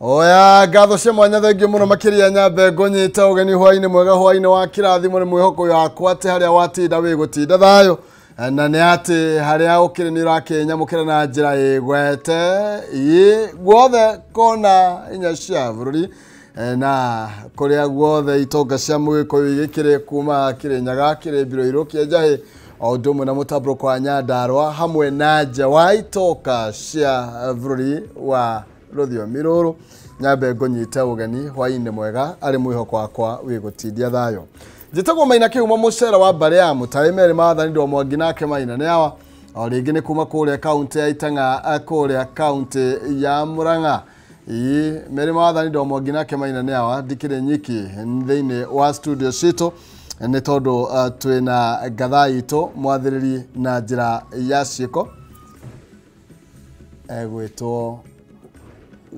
Oya ngatho cia mwanya thengio muno makiria nyambe ngũnyita ũgeni hwainĩ mwega hwainĩ wa kĩrathimo nĩ mwĩhoko wakwa atĩ harĩa watinda wĩ gũtinda thayũ na nĩ atĩ harĩa ũkĩrĩ nĩ ũrakĩnyamũkĩra na njĩra ĩgwete ĩ guothe kona inya cia bũrũri na kũrĩa guothe itonga cia mũgĩkũyũ igĩkĩrĩ kuma Kĩrĩnyaga kĩrĩ Mbirũirũ Kĩanjahĩ o ũndũ ũmwe na mũtambũrũko wa Nyandarũa hamwe na nja wa itonga cia bũrũri wa rũthiomi rũrũ nyambe ngũnyite ũgeni hwainĩ mwega arĩ mwĩhoko wakwa wĩ gũtindia thayũ. Njĩtagwo Maina Kĩhumo mũcera wa mbarĩ ya Mũtaĩ Meri Maathani Ndwa Mwangi nake Maina nĩ awa o rĩngĩ nĩ kuma kũrĩa kaũntĩ ya Itang'a kũrĩa kaũntĩ ya Murang'a. Ĩĩ Meri Maathani Ndwa Mwangi nake Maina nĩ awa ndikĩrĩ nyiki thĩinĩ wa studio citũ nĩ tondũ twĩna ngatha itũ mwathĩrĩri na njĩra ya ciĩko egwĩtwo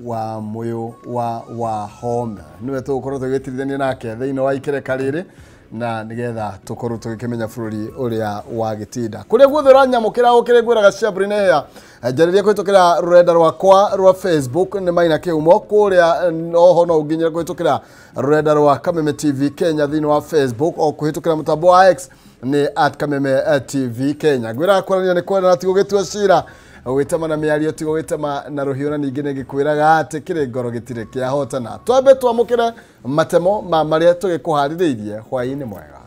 wa Muyu wa Wahome niwe tũgũkorwo tũgĩtirithania nake thĩinĩ wa ikereka rĩrĩ na nĩgetha tũkorwo tũgĩkĩmenya bũrũri ũrĩa wa gĩtinda kũrĩa guothe ũranyamũkĩra ũkĩrĩ ngwĩraga cia mbũri nĩ hĩa njarĩria kũhĩtũkĩra rũrenda rwakwa rwa Facebook nĩ Maina Kĩhumo kũrĩa oho no ũnginyĩre kũhĩtũkĩra rũrenda rwa Kameme TV Kenya thĩinĩ wa Facebook o kũhĩtũkĩra mũtambo wa X nĩ @Kameme TV Kenya. Ngwĩraga kwaranĩria nĩ kwendana ti gũgĩtua cira gwĩtema na mĩario ti gũgĩtema na rũhiũ na ningĩ nĩ ngĩkwĩraga atĩ kĩrĩ ngoro gĩtirĩ kĩahotana. Twambe twamũkĩre matemo ma marĩa tũgĩkũharĩrĩirie hwaĩ-inĩ mwega.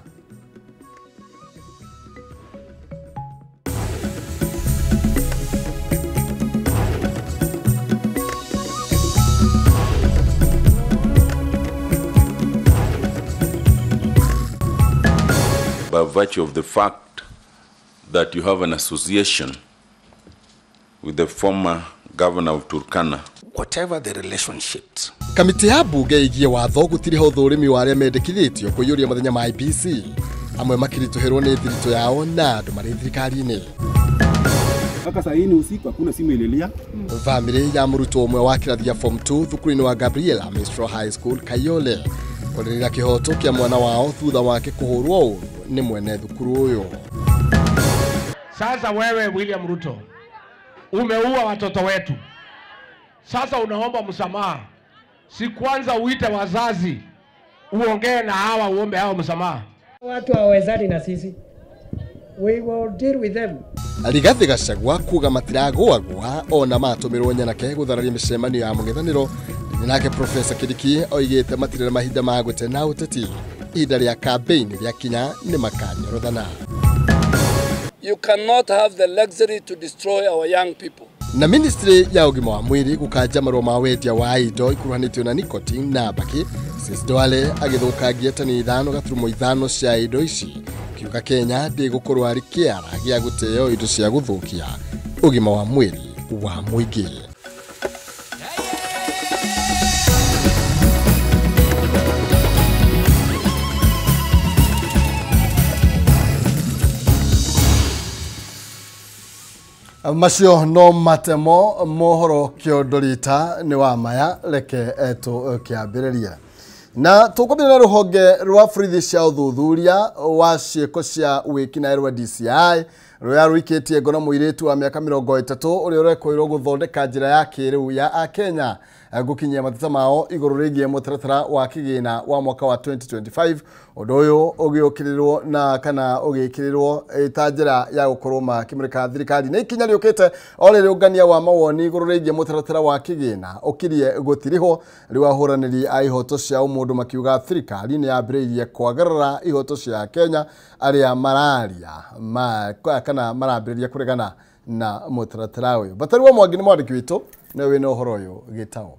By virtue of the fact that you have an association with the former governor of Turkana. Whatever the relationships. Kamĩtĩ ya mbunge ĩgiĩ watho gũtiriha ũthũrimi wa arĩa mendekithĩtio kũiyũria mathenya ma IEBC amwe makiritũhĩrwo nĩ thiritũ yao na andũ marĩ thirikari-inĩ. Mpaka saa hii ni usiku hakuna simu ililia. Bamĩrĩ ya mũrutwo ũmwe wa kĩrathi gĩa form 2 thukuru-inĩ wa Gabriela Mistral High School Kayole kũrĩrĩra kĩhoto kĩa mwana wao thutha wake kũhũrwo ũru nĩ mwene thukuru ũyũ. Sasa wewe William Ruto umeua watoto wetu. Sasa unaomba msamaha. Si kwanza uite wazazi uongee na hawa uombe hao msamaha. Watu hawawezani na sisi. We will deal with them. Rigathi Gachagua kuga matiragũagũa ona matũmĩrwo nyanake gũthararia mĩcemanio ya mũng'ethanĩro. Nake Professor Kindiki oigĩte matirĩ na mahinda ma gũte na ũteti ihinda rĩa campaign rĩakinya nĩ makanyorothana. You cannot have the luxury to destroy our young people. Na ministry ya ũgima wa mwĩrĩ gũkanja marũa ma wendia wa indo ikuruhanĩtio na nicotine na mbakĩ. Sis Duale agĩthũkangia tani 5.5 cia indo ici kiuga Kenya ndĩgũkorwo arĩ kĩara gĩa gũteo indo cia gũthũkia ũgima wa mwĩrĩ wa mũingĩ. Macio no matemo mohoro kĩondorita nĩ wa maya reke tũkĩambĩrĩria na tũkwambĩrĩria na rũhonge rwa borithi cia ũthuthuria wa ciĩko cia wĩkinaĩ rwa DCI rũrĩa rũikĩtie ngono mũirĩtu wa mĩaka 30 ũrĩa ũrekũĩrwo gũthondeka njĩra ya kĩrĩu ya Akenya gũkinyia mateta mao igũrũ rĩgiĩ mũtaratara wa kĩgĩna wa mwaka wa 2025 ũndũ ũyũ ũgĩũkĩrĩrwo na kana ũgĩkĩrĩrwo ta njĩra ya gũkorwo makĩmũrĩka thirikari nĩ ikinya rĩũkĩte o rĩrĩ ũngania wa mawoni igũrũ rĩgiĩ mũtaratara wa kĩgĩna ũkirie gũtirihwo rĩu ahũranĩri a ihoto cia ũmũndũ makiuga thirikari nĩ yambĩrĩirie kwagarara ihoto cia Kenya arĩa mararia kana marambĩrĩria kũregana na mũtaratara ũyũ. Batari wa Mwangi nĩ mwandĩki witũ nĩwe wĩna ũhoro ũyũ gĩtao.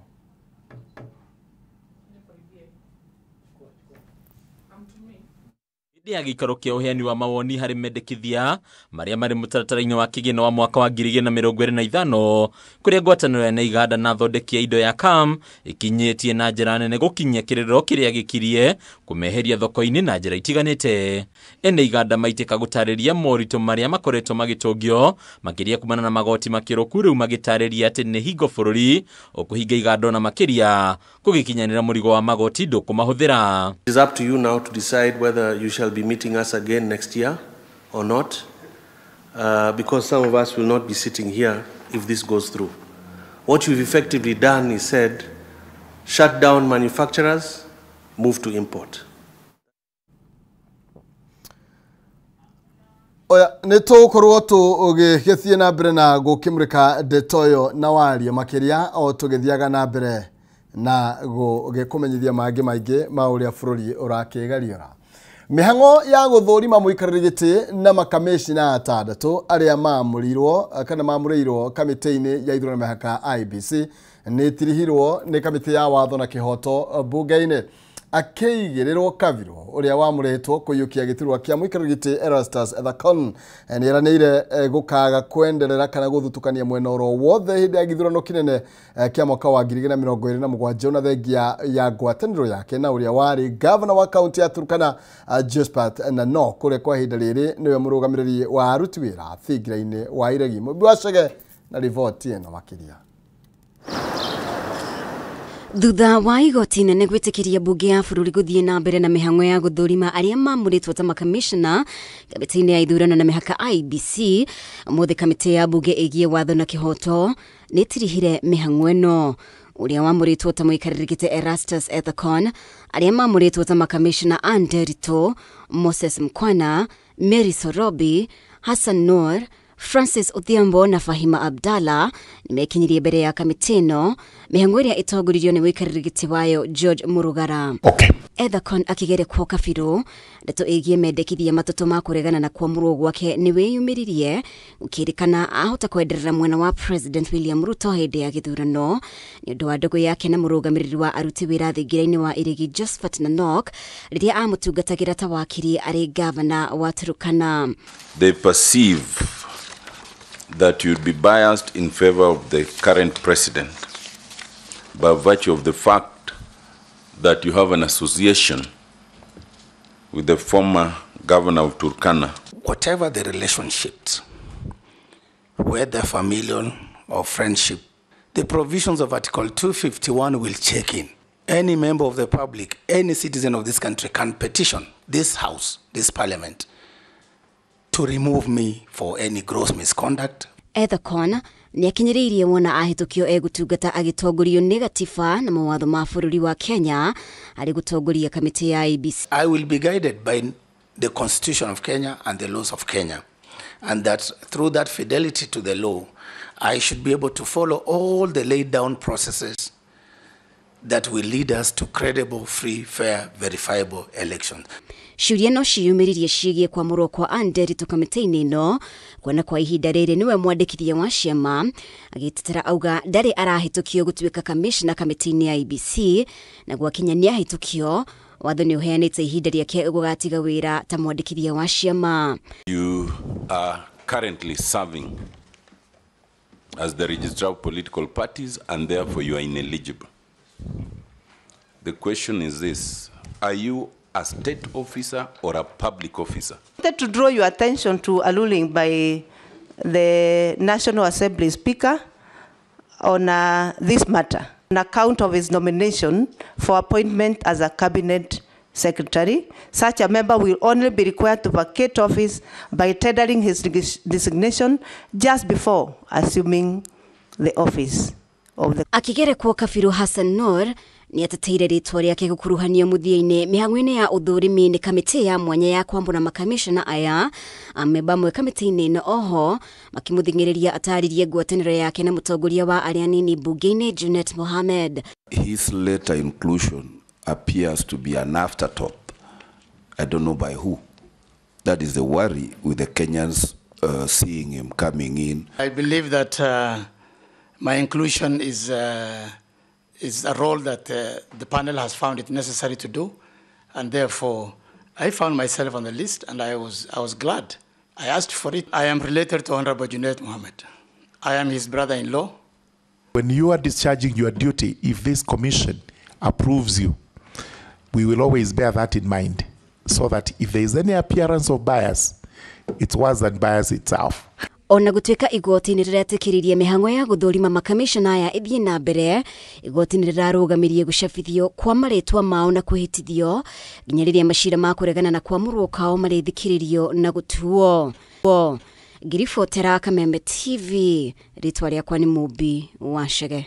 Ya gĩikaro kĩa ũheani wa mawoni harĩ mendekithia marĩa marĩ mũtaratara-inĩ wa kĩgĩna wa mwaka wa 2025 kũrĩa ngwatanĩro ya Iganda na thondeki ya indo ya KAM ikinyĩtie na njĩra nene gũkinyia kĩrĩro kĩrĩa gĩkirie kũmeheria thoko-inĩ na njĩra itiganĩte. Ene Iganda maitĩka gũtarĩria moritũ marĩa makoretwo magĩtũngio makĩria kumana na magoti makĩrũku rĩu magĩtarĩria atĩ nĩ hingo bũrũri ũkũhinga iganda na makĩria kũgĩkinyanĩra mũrigo wa magoti ndũkũmahũthĩra. It is up to you now to decide whether you shall be meeting us again next year or not, because some of us will not be sitting here if this goes through. What you've effectively done is said, Shut down manufacturers, move to import. Oya nĩ tũgũkorwo tũgĩgĩthiĩ na mbere na gũkĩmũrĩka ndeto ĩyo na warie makĩria o tũgĩthiaga na mbere na gũgĩkũmenyithia mangĩ maingĩ ma ũrĩa bũrũri ũrakĩgariũra. Mĩhang'o ya gũthũrima mũikarĩri gĩtĩ na makamĩcina atandatũ arĩa maamũrirwo kana maamũrĩirwo kamĩtĩ-inĩ ya ithurano mĩhaka IEBC nĩ ĩtirihirwo nĩ kamĩtĩ ya watho na kĩhoto mbunge-inĩ. Akĩigĩrĩrwo Kabiru ũrĩa wamũrĩtwo kũiyũkia gĩturwa kĩa mũikarĩri gĩtĩ Erastus Ethekon nĩeranĩire gũkaga kwenderera kana gũthutukania mwena oro wothe hĩndĩ ya gĩthurano kĩnene kĩa mwaka wa 2027 na thengia ya ngwatanĩro yake na ũrĩa warĩ gavana wa kaunti ya Turkana Josphat Nanok kũrĩa kwa ihinda rĩrĩ nĩwe mũrũgamĩrĩri wa aruti wĩra thingira-inĩ wa Iregi. Mũmbi wa Chege na riboti ĩno makĩria. Thutha wa igoti nene gwĩtĩkĩria mbunge ya bũrũri gũthiĩ na mbere na mĩhang'o ya gũthũrima arĩa maamũrĩtwo ta makamĩcona kamĩtĩ-inĩ ya ithurano na mĩhaka IEBC, ũmũthĩ kamĩtĩ ya mbunge ĩgiĩ watho na kĩhoto nĩ ĩtirihire mĩhang'o ĩno. Ũrĩa wamũrĩtwo ta mũikarĩri gĩtĩ Erastus Ethekon, arĩa maamũrĩtwo ta makamĩcona Anne Nderitu, Moses Mkwana, Mary Sorobi, Hassan Noor, Francis Odhiambo na Fahima Abdalla nimekinyirie mbere ya kamĩtĩ ĩno mĩhang'o ĩrĩa ĩtongoririo nĩ mũikarĩri gĩtĩ wayo George Murugara. Okay. Ethekon akĩgerekwo Kabiru ndeto ĩgiĩ mendekithia matatũ ma kũregana na kwamũrwo gwake nĩ wĩyumĩririe gũkĩrĩkana ahota kwenderera mwena wa President William Ruto hĩndĩ ya gĩthurano nĩ ũndũ wa ndũgũ yake na mũrũgamĩrĩri wa aruti wĩra thingira-inĩ wa Iregi Josphat Nanok rĩrĩa amũtungatagĩra ta wakiri arĩ gavana wa Turkana. They perceive that you'd be biased in favor of the current president by virtue of the fact that you have an association with the former governor of Turkana. Whatever the relationships, whether familial or friendship, the provisions of Article 251 will check in. Any member of the public, any citizen of this country can petition this house, this parliament, to remove me for any gross misconduct. Ethekon nĩakinyĩrĩirie wona ahĩtũkio egũtungata agĩtongorio nĩ gatiba na mawatho ma bũrũri wa Kenya arĩ gũtongoria kamĩtĩ ya IEBC. I will be guided by the Constitution of Kenya and the laws of Kenya, and that through that fidelity to the law, I should be able to follow all the laid down processes that will lead us to credible, free, fair, verifiable elections. Ciũria no ciyumĩririe ciĩgiĩ kwamũrwo kwa Anne Nderitu kamĩtĩ-inĩ ĩno kuona kwa ihinda rĩrĩ nĩwe mwandĩkithia wa ciama agĩtetera auga ndarĩ arahĩtũkio gũtuĩka kamĩcona kamĩtĩ-inĩ ya IEBC na gwakinya nĩahĩtũkio watho nĩ ũheanĩte ihinda rĩake gũgatiga wĩra ta mwandĩkithia wa ciama. You are currently serving as the registrar of political parties and therefore you are ineligible. The question is this: are you a state officer or a public officer? I wanted to draw your attention to a ruling by the National Assembly Speaker on this matter, on account of his nomination for appointment as a cabinet secretary. Such a member will only be required to vacate office by tendering his designation just before assuming the office of the... Akigerekwo Kabiru Hassan Noor nĩateteire rĩtwa rĩake gũkuruhanio mũthia-inĩ mĩhang'o-inĩ ya ũthũrimi nĩ kamĩtĩ ya mwanya ya kwambũra makamĩcona aya amemba amwe kamĩtĩ-inĩ ĩno oho makĩmũthing'ĩrĩria atarĩrie ngwatanĩro yake na mũtongoria wa arĩa anini mbunge-inĩ Junet Mohamed. His later inclusion appears to be an afterthought. I don't know by who. That is the worry with the Kenyans seeing him coming in. I believe that my inclusion is a role that the panel has found it necessary to do, and therefore I found myself on the list, and I was glad. I asked for it. I am related to Honorable Junet Mohammed. I am his brother-in-law. When you are discharging your duty, if this commission approves you, we will always bear that in mind, so that if there is any appearance of bias, it's worse than bias itself. Ona gũtuĩka igoti nĩ rĩretĩkĩririe mĩhang'o ya gũthũrima makamĩcona aya ĩthiĩ na mbere, igoti nĩ rĩrarũgamirie gũcabithio kwa marĩtwa mao na kwĩhĩtithio nginya rĩrĩa macira ma kũregana na kwamũrwo kwao marĩthikĩrĩrio na gũtuo. Ngiribotera Kameme TV, rĩtwa rĩakwa nĩ Mũmbi wa Chege.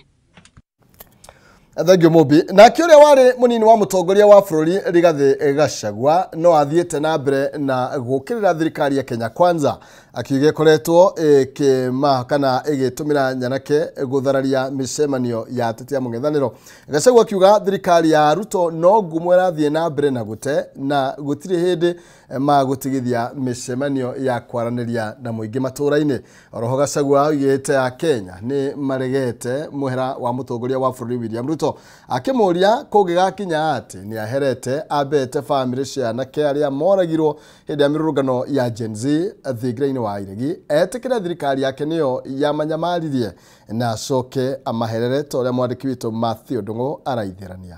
Thengio Mumbi. Nake ũrĩa warĩ mũnini wa mũtongoria wa bũrũri Rigathĩ Gachagua no athiĩte na mbere na gũkĩrĩra thirikari ya Kenya Kwanza, akiuga ĩkoretwo ĩkĩma kana ĩgĩtũmĩra nyanake gũthararia mĩcemanio ya ateti a mũng'ethanĩro. Gachagua akiuga thirikari ya Ruto no ngumo ĩrathiĩ na mbere na gũte na gũtirĩ hĩndĩ magũtigithia mĩcemanio ya kwaranĩria na mũingĩ matũũra-inĩ. Oroho Gachagua oigĩte a Kenya nĩ maregete mũhera wa mũtongoria wa bũrũri William Ruto, akĩmũria kũngĩgakinya atĩ nĩ aherete ambete bamĩrĩ cia anake arĩa moragirwo hĩndĩ ya mĩrũrũngano ya Gen Z thingira-inĩ wa Iregi, etĩkĩre thirikari yake nĩyo yamanyamaririe na acoke amaherere ta ũrĩa mwandĩki witũ Matthew Ndung'u araithĩrania.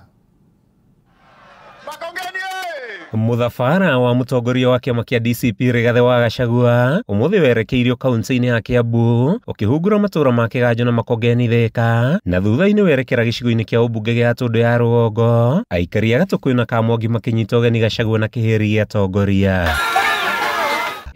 Muthabara wa mutongoria wa kĩama kĩa DCP Rigathĩ wa Gachagua ũmũthĩ werekeirio kaunti-inĩ ya Kiambu ũkĩhungura matũũra ma Kĩganjo na Makongeni Thika, na thutha-inĩ werekera gĩcigo-inĩ kĩa ũmbunge gĩa Tũndũ ya Rũgongo. Aikari a Gatũkũyũ na Kamwangi makĩnyita ũgeni Gachagua na kĩhĩri gĩa atongoria.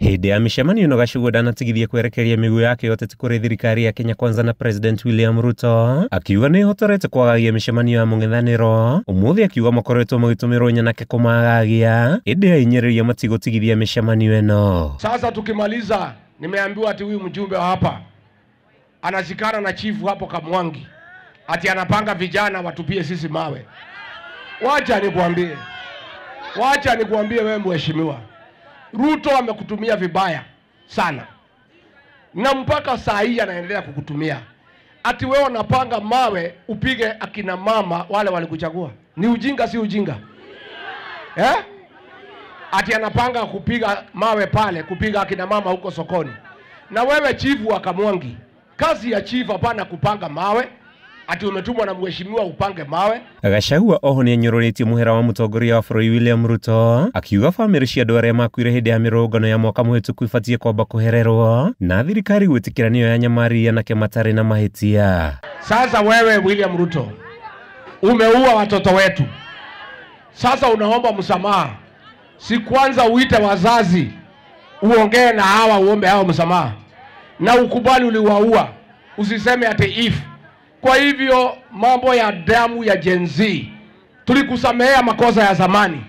Hĩndĩ ya mĩcemanio ĩno Gachagua ndanatigithia kwerekeria mĩguĩ yake ya ũteti kũrĩ thirikari ya Kenya Kwanza na President William Ruto, akiuga nĩ ĩhotorete kwagagia mĩcemanio ya mũng'ethanĩro. Ũmũthĩ akiuga makoretwo magĩtũmĩrwo nyanake kũmagagia, ĩndĩ ainyĩrĩria matigũtigithia mĩcemanio ĩno. Sasa tukimaliza, nimeambiwa ati huyu mjumbe wa hapa anashikana na chifu hapo Kamwangi, ati anapanga vijana watupie sisi mawe. Wacha nikuambie, wacha nikuambie wewe mheshimiwa, Ruto amekutumia vibaya sana, na mpaka saa hii anaendelea kukutumia. Ati wewe unapanga mawe upige akina mama wale walikuchagua. Ni ujinga si ujinga? Eh? Ati anapanga kupiga mawe pale, kupiga akina mama huko sokoni. Na wewe chifu wa Kamwangi, kazi ya chifu hapana kupanga mawe. Ati umetumwa na mheshimiwa upange mawe. Gachagua oho nĩ anyũrũrĩtie mũhera wa mũtongoria wa bũrũri William Ruto, akiuga bamĩrĩ cia andũ arĩa makuire hĩndĩ ya mĩrũrũngano ya mwaka mũhĩtũku ibatiĩ kwamba kũhererwo na thirikari gwĩtĩkĩra nĩyo yanyamaririe anake matarĩ na mahĩtia. Sasa wewe William Ruto umeua watoto wetu, sasa unaomba msamaha. Si kwanza uite wazazi uongee na hawa uombe hao msamaha na ukubali uliwaua, usiseme ati if. Kwa hivyo mambo ya damu ya Gen Z, tulikusamehea makosa ya zamani.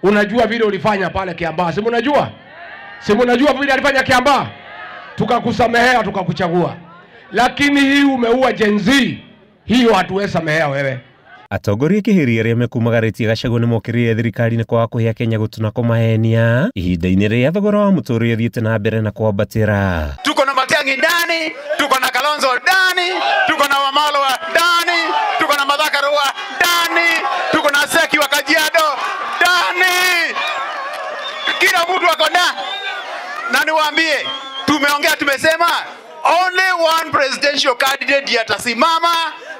Unajua vile ulifanya pale Kiambaa, si mnajua? Si mnajua vile alifanya Kiambaa? Tukakusamehea, tukakuchagua. Lakini hii umeua Gen Z, hiyo hatuwezi samehea wewe. Atongoria kĩhĩri arĩa mekumagarĩtie Gachagua nĩmokĩrĩire thirikari nĩ kwaga kũhe Kenya gũtũ na kũmahenia ihinda-inĩ rĩrĩa thogora wa mũtũrĩre ũthiĩte na mbere na kwambatĩra. Tuko na Matiang'i ndani, tuko na Kalonzo ndani, tuko na Wamalwa ndani, tuko na Martha Karua ndani, tuko na Seki wa Kajiado ndani. Kila mtu ako ndani. Na niwaambie, tumeongea tumesema only one presidential candidate ndiye atasimama,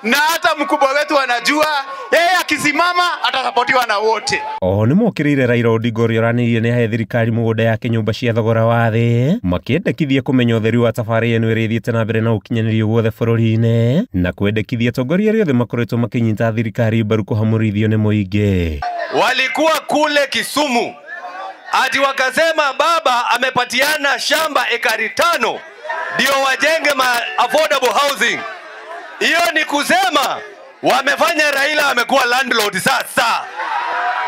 na hata mkubwa wetu anajua yeye akisimama atasapotiwa na wote. Oho nĩmokĩrĩire Raila Odinga ũrĩa ũranĩirie nĩ ahe thirikari mũgũnda yake nyũmba cia thogora wa thĩ, makĩendekithia kũmenya ũtheri wa tabarĩra ĩno ĩrĩa ĩthiĩte na mbere na ũkinyanĩrio guothe bũrũri-inĩ, na kwendekithia atongoria arĩa othe makoretwo makĩnyita thirikari mbaru kũhamũrithio nĩ mũingĩ. Walikuwa kule Kisumu ati wakasema baba amepatiana shamba ekari 5 ndio wajenge ma affordable housing. Hiyo ni kusema wamefanya Raila amekuwa landlord sasa.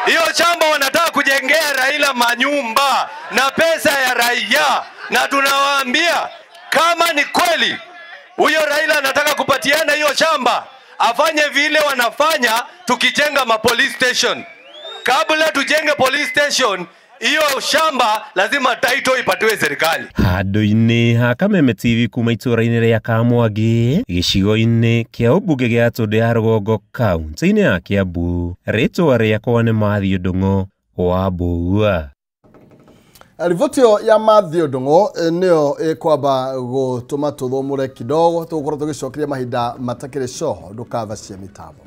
Hiyo shamba wanataka kujengea Raila manyumba na pesa ya raia, na tunawaambia kama ni kweli huyo Raila anataka kupatiana hiyo shamba, afanye vile wanafanya tukijenga ma police station. Kabla tujenge police station, hiyo shamba lazima title ipatiwe serikali. Handũ-inĩ ha Kameme TV kuma itũũra-inĩ rĩa Kamwangi, gĩcigo-inĩ kĩa ũmbunge gĩa Tũndũ ya Rũgongo, kaunti-inĩ ya Kiambu, rĩtwa rĩakwa nĩ Matthew Ndung'u wa Mbũgua. Riboti ĩyo ya Matthew Ndung'u nĩyo ĩkwamba gũtũma tũthũmũre kidogo, tũgũkorwo tũgĩcokeria mahinda matakĩrĩ coho. Ndũkathacie mĩtambo.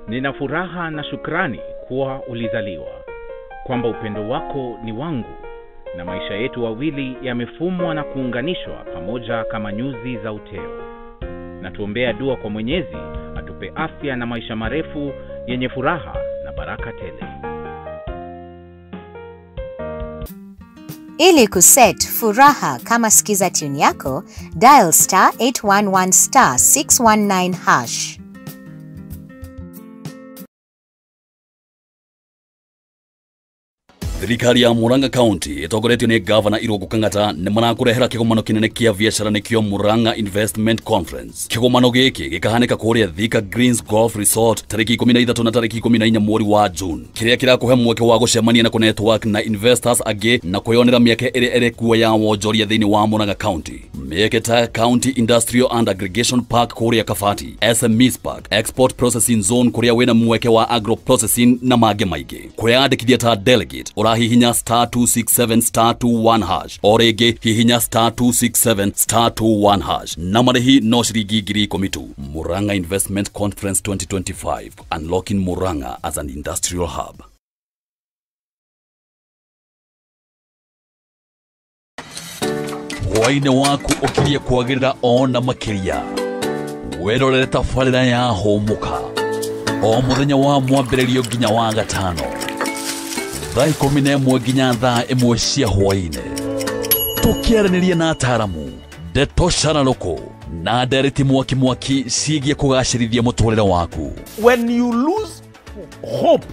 Nina furaha na shukrani kuwa ulizaliwa, kwamba upendo wako ni wangu Na maisha yetu wawili yamefumwa na kuunganishwa pamoja kama nyuzi za uteo. Na tuombea dua kwa Mwenyezi atupe afya na maisha marefu yenye furaha na baraka tele. Ili kuset furaha kama skiza tune yako, dial *811 *619#. Thirikari ya Murang'a County ĩtongoretio nĩ Gavana Irũngũ Kang'ata nĩ marakũrehera kĩgomano kĩnene kĩa biacara nĩkĩo Murang'a Investment Conference. Kĩgomano gĩkĩ gĩkahanĩka kũrĩa Thika Greens Golf Resort tarĩki 13 na tarĩki 14 mweri wa June, kĩrĩa kĩrakũhe mweke wa gũcemania na kũnetwork na investors angĩ na kwĩyonera mĩeke ĩrĩa ĩrĩ kuo ya wonjoria thĩinĩ wa Murang'a County. Mĩeke ta County Industrial and Aggregation Park kũrĩa Kabati, SMEs Park, Export Processing Zone kũrĩa wĩna mweke wa agro processing na mangĩ maingĩ. Kwĩyandĩkithia ta delegate urahihinya *267 *21# o rĩngĩ hihinya *267 *21# na marĩhi no ciringi 10,000 tu. Murang'a Investment Conference 2025, unlocking Murang'a as an industrial hub. Hwaĩ-inĩ waku ũkirie kwagĩrĩra ona makĩria, wĩrorere tabarĩra ya Hũmũka o mũthenya wa mwambĩrĩrio nginya wa gatano thaa 11 nginya thaa 1 cia hwaĩ-inĩ, tũkĩaranĩria na ataaramu, ndeto cararũkũ na ndereti mwaki mwaki ciĩgiĩ kũgacĩrithia mũtũrĩre waku. When you lose hope,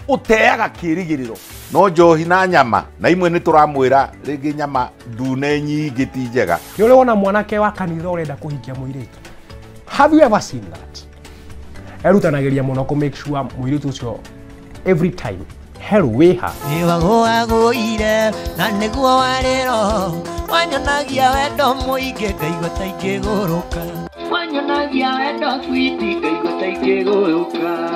ũteaga kĩĩrĩgĩrĩro. No njohi na nyama na imwe nĩ tũramwĩra rĩngĩ nyama ndune nyingĩ ti njega. Nĩ ũrĩ wona mwanake wa kanitha ũrenda kũhikia mũirĩtu? Have you ever seen that? Erutanagĩria mũno kũ make sure mũirĩtu ũcio every time hell wĩha. Nĩwagũagũire na nĩguo warĩro, wanyonagia wendo mũingĩ ngaigua ta ingĩgũrũka. Wanyonagia wendo switi ngaigua ta ingĩgũrũka.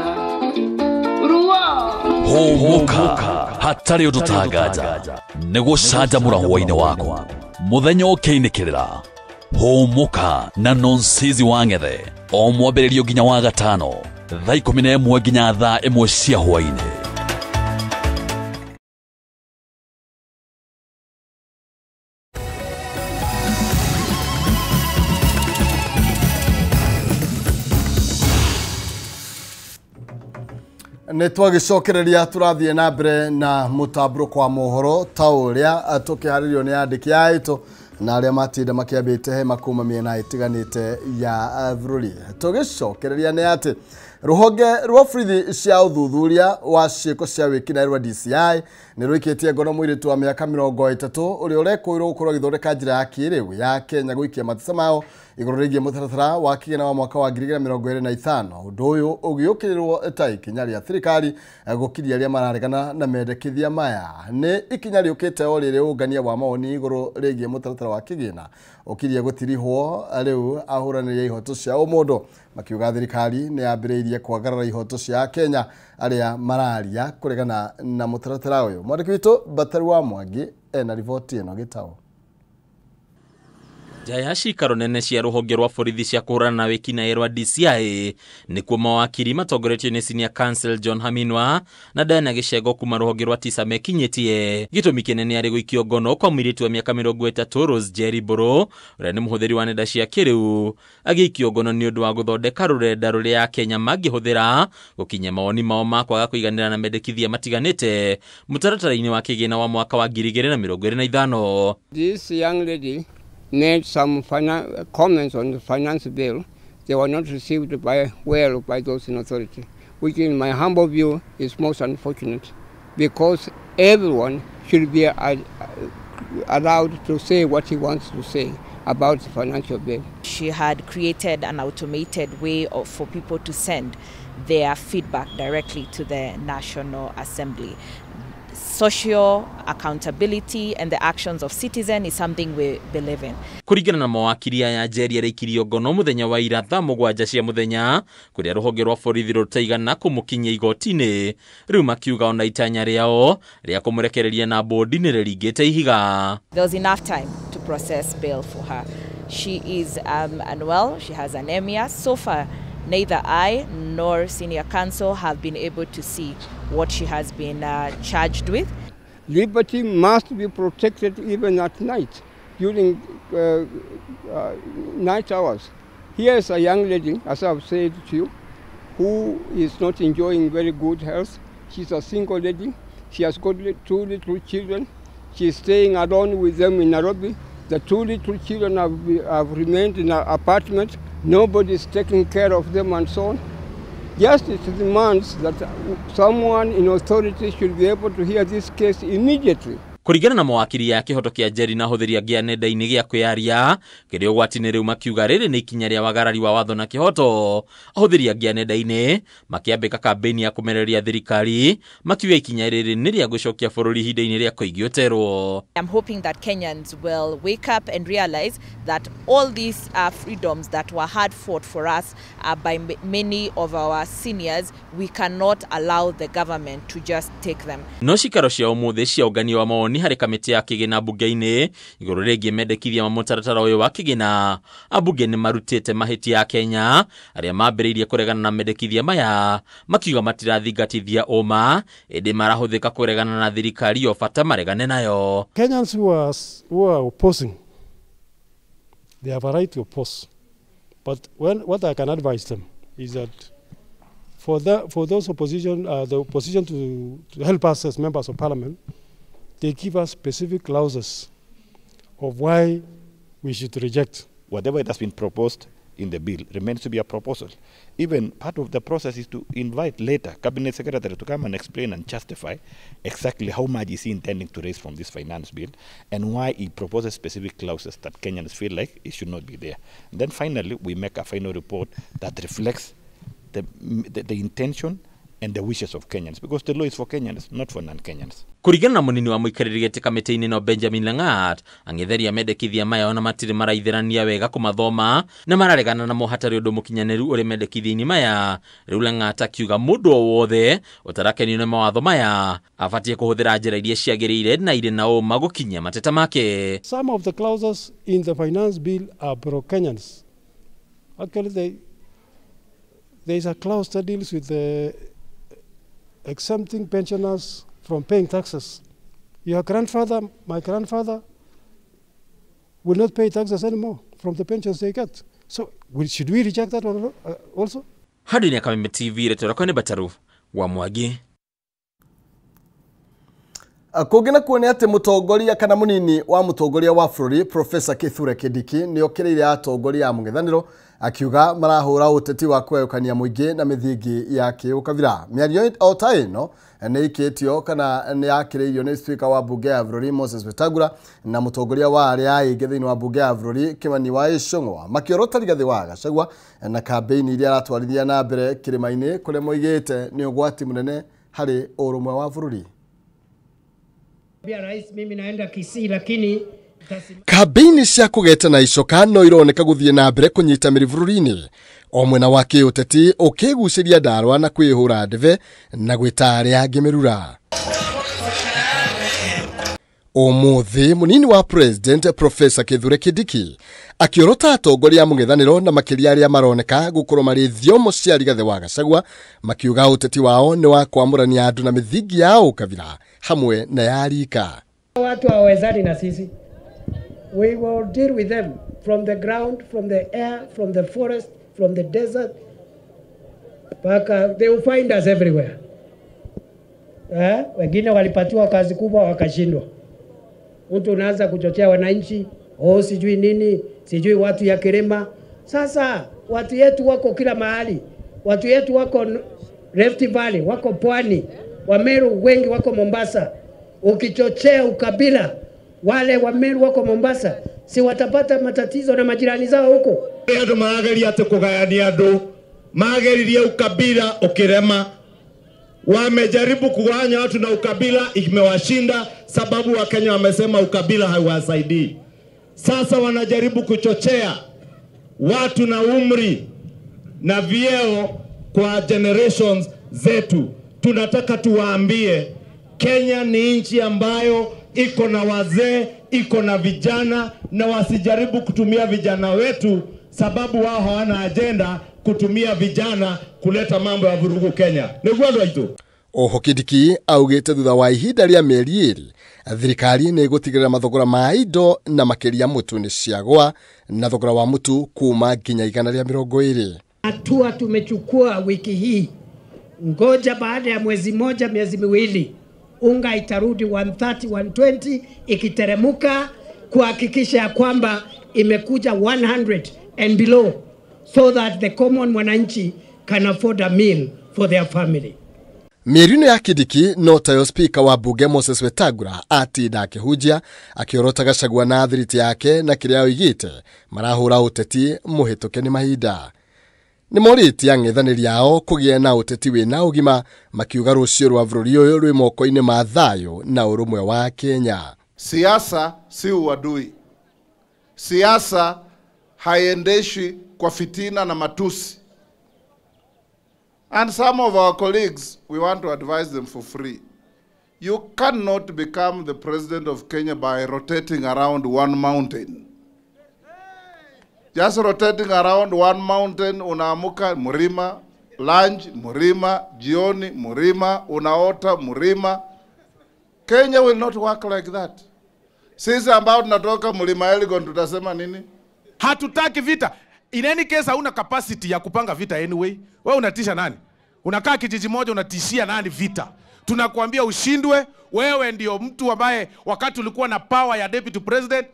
Hũmũka hatarĩ ũndũ tanganja nĩ gũcanjamũra hwaĩ-inĩ waku mũthenya ũkĩinĩkĩrĩra. Hũmũka na Nonsizi wa Ng'ethe o mwambĩrĩrio nginya wa gatano thaa 11 nginya thaa 1 cia hwaĩ-inĩ. Nĩ twagĩcokereria tũrathiĩ na mbere na mũtambũrũko wa mohoro ta ũrĩa tũkĩharĩrio nĩ andĩki aitũ na arĩa matinda makĩambĩte hema kuma mĩena ĩtiganĩte ya bũrũri. Tũgĩcokereria nĩ atĩ rũhonge rwa borithi cia ũthuthuria wa ciĩko cia wĩkinaĩ rwa DCI nĩ rũikĩtie ngono mũirĩtu wa mĩaka 30 ũrĩa ũrekũĩrwo gũkorwo agĩthondeka njĩra ya kĩrĩu ya Kenya gũikia matisa mao igũrũ rĩgiĩ mũtaratara wa kĩgĩna wa mwaka wa 2025. Ũndũ ũyũ ũgĩũkĩrĩrwo ta ikinya rĩa thirikari gũkiria arĩa mararegana na mendekithia maya. Nĩ ikinya rĩũkĩte o rĩrĩ ũngania wa mawoni igũrũ rĩgiĩ mũtaratara wa kĩgĩna ũkirie gũtirihwo rĩu ahũranĩri a ihoto cia ũmũndũ makiuga thirikari nĩ yambĩrĩirie kwagarara ihoto cia Kenya arĩa mararia kũregana na mũtaratara ũyũ. Mwandĩki witũ Batari wa Mwangi ena riboti ĩno gĩtaũ. Nja ya cikaro nene cia rũhonge rwa borithi cia kũhũrana na wĩkinaĩ rwa DCI nĩkuo mawakiri matongoretio nĩ Senior Counsel John Haminwa na Diana Gĩcego kuma rũhonge rwa tisa mekinyĩtie. Gĩtũmi kĩnene arĩ gũikio ngono kwa mũirĩtu wa mĩaka 30 Rose Jerry Mbũrũ ũrĩa nĩ mũhũthĩri wa nenda cia kĩrĩu agĩikio ngono nĩ ũndũ wa gũthondeka rũrenda rũrĩa Akenya mangĩhũthĩra gũkinyia mawoni mao ma kwaga kũiganĩra na mendekithia matiganĩte mũtaratara-inĩ wa kĩgĩna wa mwaka wa 2025. This young lady made some comments on the finance bill. They were not received well by those in authority, which in my humble view is most unfortunate, because everyone should be allowed to say what he wants to say about the financial bill. She had created an automated way for people to send their feedback directly to the National Assembly. Social accountability and the actions of citizens is something we believe in. Kũringana na mawakiri aya Njeri araikirio ngono mũthenya wa ira thaa 7 cia mũthenya kũrĩa rũhonge rwa borithi rũtaigana kũmũkinyia igoti-inĩ. Rĩu makiuga ona itanya rĩao rĩa kũmũrekereria na bodi nĩ rĩringĩte ihiga. There was enough time to process bail for her. She is unwell, she has anemia. So far, neither I nor senior counsel have been able to see what she has been charged with. Liberty must be protected even at night, during night hours. Here is a young lady, as I've said to you, who is not enjoying very good health. She's a single lady. She has got 2 little children. She's staying alone with them in Nairobi. The 2 little children have remained in her apartment. Nobody's taking care of them and so on. Justice demands that someone in authority should be able to hear this case immediately. Kũringana na mawakiri ya kĩhoto kĩa Njeri na ahũthĩri angĩ a nenda-inĩ gĩa kwĩyaria kĩrĩ ũgwati-inĩ rĩu makiuga rĩrĩ nĩ ikinya rĩa wagarari wa watho na kĩhoto. Ahũthĩri angĩ a nenda-inĩ makĩambĩka kambĩini ya kũmenereria thirikari makiuga ikinya rĩrĩ nĩ rĩa gũcokia bũrũri ihinda-inĩ rĩa Koigi Oterwo. I'm hoping that Kenyans will wake up and realize that all these freedoms that were hard fought for us by many of our seniors, we cannot allow the government to just take them. No cikaro cia ũmũthĩ cia ũngania wa mawoni harĩ kamĩtĩ ya kĩgĩna mbunge-inĩ igũrũ rĩgiĩ mendekithia ma mũtaratara ũyũ wa kĩgĩna, ambunge nĩ marutĩte mahĩtia ya Kenya arĩa mambĩrĩirie kũregana na mendekithia maya makiuga matirathingatithia ũma ĩndĩ marahũthĩka kũregana na thirikari o bata maregane nayo. Kenyans who are opposing, they have a right to oppose, but what I can advise them is that for those opposition, the opposition to help us as members of parliament, they give us specific clauses of why we should reject. Whatever it has been proposed in the bill remains to be a proposal. Even part of the process is to invite later Cabinet Secretary to come and explain and justify exactly how much is he intending to raise from this finance bill and why he proposes specific clauses that Kenyans feel like it should not be there. And then finally, we make a final report that reflects the intention and the wishes of Kenyans, because the law is for Kenyans, not for non-Kenyans. Kũringana na mũnini wa mũikarĩri gĩtĩ kamĩtĩ-inĩ no Benjamin Langat ang'etheria mendekithia maya ona matirĩ maraithĩrania wega kũmathoma na mararegana namo hatarĩ ũndũ mũkinyanĩru ũrĩ mendekithia-inĩ maya. Rĩu Langat akiuga mũndũ o wothe ũtarakenio nĩ mawatho maya abatiĩ kũhũthĩra njĩra iria ciagĩrĩire na irĩ na ũma gũkinyia mateta make. Some of the clauses in the finance bill are pro-Kenyans. Actually, there is a clause that deals with the exempting pensioners from paying taxes. Your grandfather, my grandfather, will not pay taxes anymore from the pensions they get. So should we reject that one also? Hadi ni Kameme TV, retoro ni Bataru wa Mwagi. Kũngĩ na kuo nĩ atĩ mũtongoria kana mũnini wa mũtongoria wa bũrũri Professor Kithure Kindiki nĩ okĩrĩire atongoria a mũng'ethanĩro akiuga marahũra ũteti wa kũgayũkania mũingĩ na mĩthingi ya kĩũkabira. Mĩario o ta ĩno nĩ ĩkĩtio kana nĩ yakĩrĩirio nĩ Speaker wa mbunge ya bũrũri Moses Wetangula na mũtongoria wa arĩa aingĩ thĩinĩ wa mbunge ya bũrũri Kimani wa Ichung'wa makĩorota Rigathĩ wa Gachagua na kambĩini iria aratwarithia na mbere kĩrĩma-inĩ kũrĩa moigĩte nĩ ũgwati mũnene harĩ ũrũmwe wa bũrũri. Rais, mimi naenda Kisii lakini kambĩini cia kũgeta na icoka no ironeka gũthiĩ na mbere kũnyita mĩri bũrũri-inĩ o mwena wa kĩũteti ũkĩgucĩria ndarwa na kwĩhũra ndebe na gwĩta arĩa angĩ mĩrura. Ũmũthĩ mũnini wa President Professor Kithure Kindiki akĩorota atongoria a mũng'ethanĩro na makĩria arĩa maroneka gũkorwo marĩ thiomo cia Rigathĩ wa Gachagua makiuga ũteti wao nĩ wa kwamũrania andũ na mĩthingi ya ũkabira hamwe na ya rika. Watu hawawezani na sisi. We will deal with them from the ground, from the air, from the forest, from the desert. Paka, they will find us everywhere. Wengine walipatiwa kazi kubwa wakashindwa. Mtu unaanza kuchochea wananchi, oh sijui nini, sijui watu ya Kirima. Sasa watu yetu wako kila mahali. Watu yetu wako Rift Valley, wako Pwani, Wameru wengi wako Mombasa. Ukichochea ukabila, wale Wameru wako Mombasa, si watapata matatizo na majirani zao huko. Andu marageria ati kugayania andu, mageririe ukabila ukirema. Wamejaribu kugawanya watu na ukabila imewashinda, sababu Wakenya wamesema ukabila haiwasaidii. Sasa wanajaribu kuchochea watu na umri na vyeo kwa generations zetu. Tunataka tuwaambie Kenya ni nchi ambayo iko na wazee, iko na vijana, na wasijaribu kutumia vijana wetu sababu wao hawana agenda kutumia vijana kuleta mambo ya vurugu Kenya. Niguo andũ aitũ. Oho Kindiki augĩte thutha wa ihinda rĩa mĩeri 2 thirikari nĩ ĩgũtigĩrĩra mathogora ma indo na makĩria mũtu nĩ ciagwa na thogora wa mũtu kuma nginya 120. Hatua tumechukua wiki hii, ngoja baada ya mwezi moja miezi miwili unga itarudi 130 120 ikiteremuka kuhakikisha ya kwamba imekuja 100 and below so that the common mwananchi can afford a meal for their family. Mĩario ya Kindiki no tayo speaker wa bunge Moses Wetangula atinda akĩhunjia akĩorota Gachagua na thiriti yake na kĩrĩa oigĩte marahũra ũteti mũhĩtũke nĩ mahinda. Nĩ morĩtie ang'ethanĩri ao kũgĩa na ũteti wĩna ũgima makiuga rũciũ rwa bũrũri ũyũ rwĩ moko-inĩ ma thayũ na ũrũmwe wa Kenya. Siasa si uadui. Siasa haiendeshwi kwa fitina na matusi. And some of our colleagues, we want to advise them for free. You cannot become the president of Kenya by rotating around one mountain. Just rotating around one mountain, unaamuka mlima, lunch mlima, jioni mlima, unaota mlima. Kenya will not work like that. Sisi ambao tunatoka mlima Elgon tutasema nini? Hatutaki vita. In any case hauna capacity ya kupanga vita anyway. Wewe unatisha nani? Unakaa kijiji moja unatishia nani vita? Tunakuambia ushindwe. Wewe ndio mtu ambaye wakati ulikuwa na power ya deputy president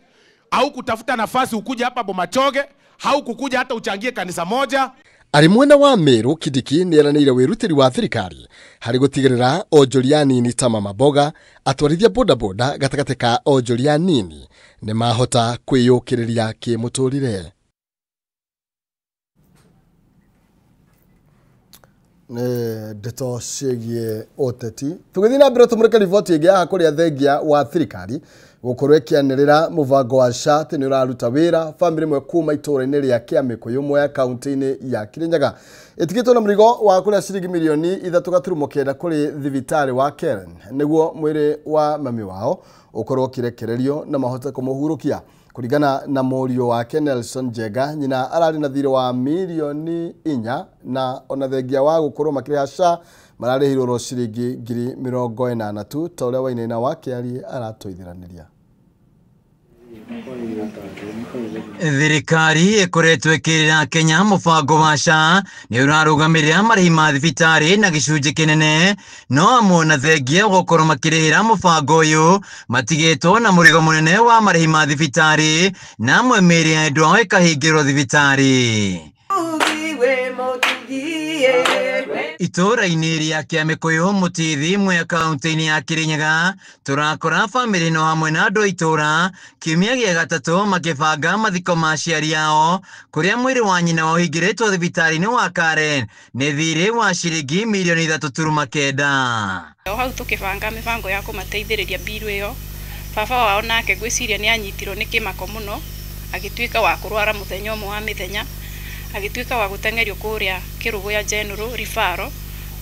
au kutafuta nafasi ukuja hapa Bomachoge, haukukuja hata uchangie kanisa moja. Arĩ mwena wa Meru Kindiki nĩ eranĩire wĩrutĩri wa thirikari harĩ gũtigĩrĩra onjoria nini ta mama mboga atwarithia bodaboda gatagatĩ ka onjoria nini nĩ mahota kwĩyũkĩrĩria kĩmũtũrĩre. Nĩ ndeto ciĩgiĩ ũteti. Tũgĩthiĩ na mbere tũmũrĩke riboti ĩngĩ haha kũrĩa thengia wa thirikari gũkorwo ĩkĩanĩrĩra mũbango wa SHA atĩ nĩ ũraruta wĩra. Bamĩrĩ ĩmwe kuma itũũra-inĩ rĩa Kĩamĩkũyũ Mwea kaunti-inĩ ya Kirinyaga ĩtigĩtwo na mũrigo wa kũrĩa ciringi mirioni 3.9 kũrĩ thibitarĩ wa Karen nĩguo mwĩrĩ wa mami wao ũkorwo ũkĩrekererio na mahote kũmũhurũkia. Kũringana na mũriũ wake Nelson Njenga, nyina ararĩ na thirĩ wa mirioni 4 na ona thengia wa gũkorwo makĩrĩha SHA mararĩhirwo ro ciringi 80,000 tu ta ũrĩa Wainaina wa Kĩarie aratũithiranĩria. Thirikari ĩkoretwo ĩkĩrĩra Kenya mũbango wa SHA nĩ ũrarũgamĩrĩra marĩhi ma thibitarĩ na gĩcunjĩ kĩnene, no amwe na thengia gũkorwo makĩrĩhĩra mũbango ũyũ matigĩtwo na mũrigo mũnene wa marĩhi ma thibitarĩ na amwe mĩĩrĩ ya endwa ao ĩkahingĩrwo thibitarĩ. Itũũra-inĩ rĩa Kĩamĩkũyũ Mũtithi Mwea kaunti-inĩ ya Kirinyaga tũrakora bamĩrĩ no hamwe na andũ a itũũra kiumia gĩa gatatũ makĩbanga mathiko ma aciari ao kũrĩa mwĩrĩ wa nyina wao ũhingĩrĩtwo thibitarĩ-inĩ wa Karen nĩ thirĩ wa ciringi mirioni 3.9. O hau tũkĩbanga mĩbango ya kũmateithĩrĩria mbiru ĩyo, baba wao nake ngwĩciria nĩ anyitirwo nĩ kĩmako mũno agĩtuĩka wa kũrwara mũthenya ũmwe wa mĩthenya, agĩtuĩka wa gũteng'erio kũrĩa Kĩrũgũya General Referral